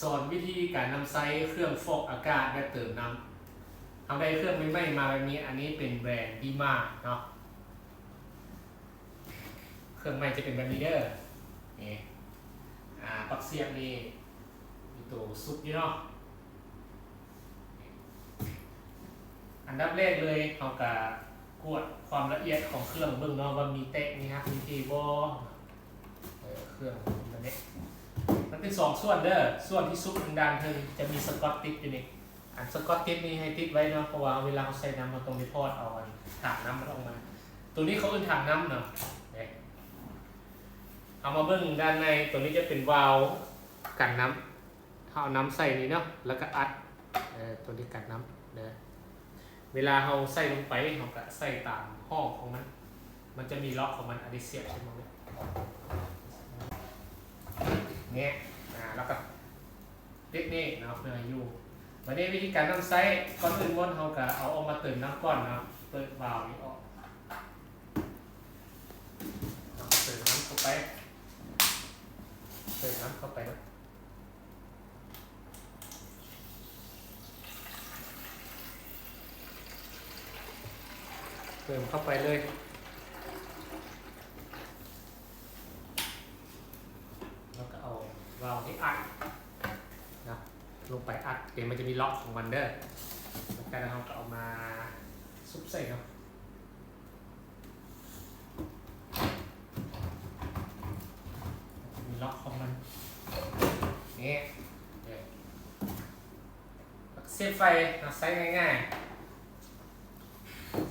ສອນວິທີການນຳໃຊ້ເຄື່ອງຟອກອາກາດແບບເຕີມນ້ຳ. ເຮົາໄດ້ເຄື່ອງໃໝ່ໆມາແບບນີ້, ອັນນີ້ເປັນແບຣນດີມາເນາະ. ເຄື່ອງໃໝ່ຈະເປັນແບບນີ້ເດີ. ນີ້ ອາ ປັກສຽບນີ້ມີໂຕຊຸກຢູ່ເນາະ. ອັນດັບແລກເລີຍ ເຮົາກະກວດຄວາມລະອຽດຂອງເຄື່ອງເບິ່ງເນາະ ວ່າມີແຕກມີຫັກມີເພບໍ່. ເອີ ເຄື່ອງມັນເດ້ ມັນເປັນສອງສ່ວນເດີ. ສ່ວນທີ່ສຸກທາງດ້ານເທິງຈະມີສະກອດຕິດຢູ່ນີ້. ອັນສະກອດຕິດນີ້ໃຫ້ຕິດໄວ້ເນາະ ເພາະວ່າເວລາເຮົາໃສ່ນ້ຳ ເຮົາຕ້ອງໄດ້ຖອດເອົາອັນຖັງນ້ຳມັນອອກມາ. ໂຕນີ້ເຂົາເອີ້ນຖັງນ້ຳເນາະ. ເດ້ ເຮົາມາເບິ່ງດ້ານໃນ. ໂຕນີ້ຈະເປັນວາວກັນນ້ຳ. ເຮົາເອົານ້ຳໃສ່ນີ້ເນາະ ແລ້ວກໍອັດ ເອີ ໂຕນີ້ກັນນ້ຳເດີ. ເວລາເຮົາໃສ່ລົງໄປ ເຮົາກໍໃສ່ຕາມຫ້ອງຂອງມັນ. ມັນຈະມີລັອກຂອງມັນ. ອັນນີ້ສຽບໃສ່ໝົດເລີຍ ແງະ ອາ ແລ້ວກໍປິດນີ້ເນາະ ເພື່ອໃຫ້ຢູ່. ບັດນີ້ວິທີການນຳໃຊ້, ກ່ອນອື່ນໝົດເຮົາກໍເອົາອອກມາເຕີມນ້ຳກ່ອນເນາະ. ເປີດວາວນີ້ອອກ ເຕີມນ້ຳເຂົ້າໄປ ເຕີມນ້ຳເຂົ້າໄປເນາະ. ເຕີມເຂົ້າໄປເລີຍ ແລ້ວກໍເອົາວາວນີ້ອັດນະ ລົງໄປອັດ. ເດ ມັນຈະມີລັອກຂອງມັນເດີ. ແລ້ວກໍເຮົາກໍເອົາມາຊຸບໃສ່ເນາະ. ມີລັອກຂອງມັນ ນີ້ ເອີ ປັກສຽບໄຟເນາະ ໃຊ້ງ່າຍໆ.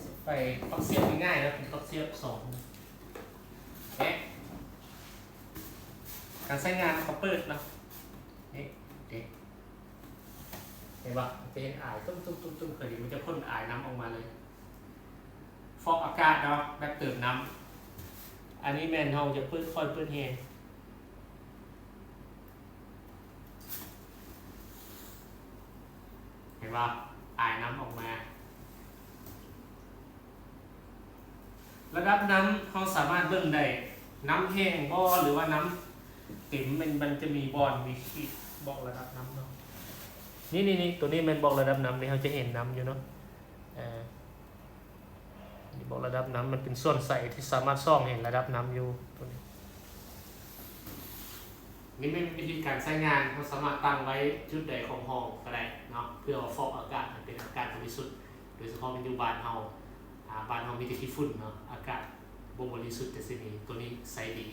ສຽບໄຟ ປັກສຽບງ່າຍໆເນາະ ເປັນປັກສຽບສອງ ເອີ ການໃຊ້ງານເຮົາກໍເປີດເນາະ. ນີ້ ເດ ເຫັນບໍ່? ມັນຈະເຮັດອາຍຕຸ້ມໆໆ ເຄີຍເຫັນ ມັນຈະພົ່ນອາຍນ້ຳອອກມາເລີຍ. ຟອກອາກາດເນາະ ແບບເຕີມນ້ຳ. ອັນນີ້ແມ່ນເຮົາຈະເປີດ ຄ່ອຍເປີດແຮງ ເຫັນບໍ່? ອາຍນ້ຳອອກມາ. ລະດັບນ້ຳເຮົາສາມາດເບິ່ງໄດ້ ນ້ຳແຫ້ງບໍ່ ຫຼືວ່ານ້ຳເຕັມ. ມັນ ມັນຈະມີບ່ອນ ມີຂີດບອກລະດັບນ້ຳເນາະ. ນີ້ໆໆ ໂຕນີ້ແມ່ນບອກລະດັບນ້ຳ ນີ້ເຮົາຈະເຫັນນ້ຳຢູ່ເນາະ. ເອີ ນີ້ບອກລະດັບນ້ຳ ມັນເປັນສ່ວນໃສທີ່ສາມາດສ່ອງເຫັນລະດັບນ້ຳຢູ່ໂຕນີ້. ນີ້ແມ່ນວິທີການໃຊ້ງານ, ເຮົາສາມາດຕັ້ງໄວ້ຈຸດໃດຂອງຫ້ອງກໍໄດ້ເນາະ ເພື່ອວ່າຟອກອາກາດໃຫ້ເປັນອາກາດບໍລິສຸດ, ໂດຍສະເພາະມັນຢູ່ບ້ານເຮົາ, ອາ, ບ້ານເຮົາມີແຕ່ຂີ້ຝຸ່ນເນາະ, ອາກາດບໍ່ບໍລິສຸດຈັ່ງຊີ້ນີ້, ໂຕນີ້ໃຊ້ດີ.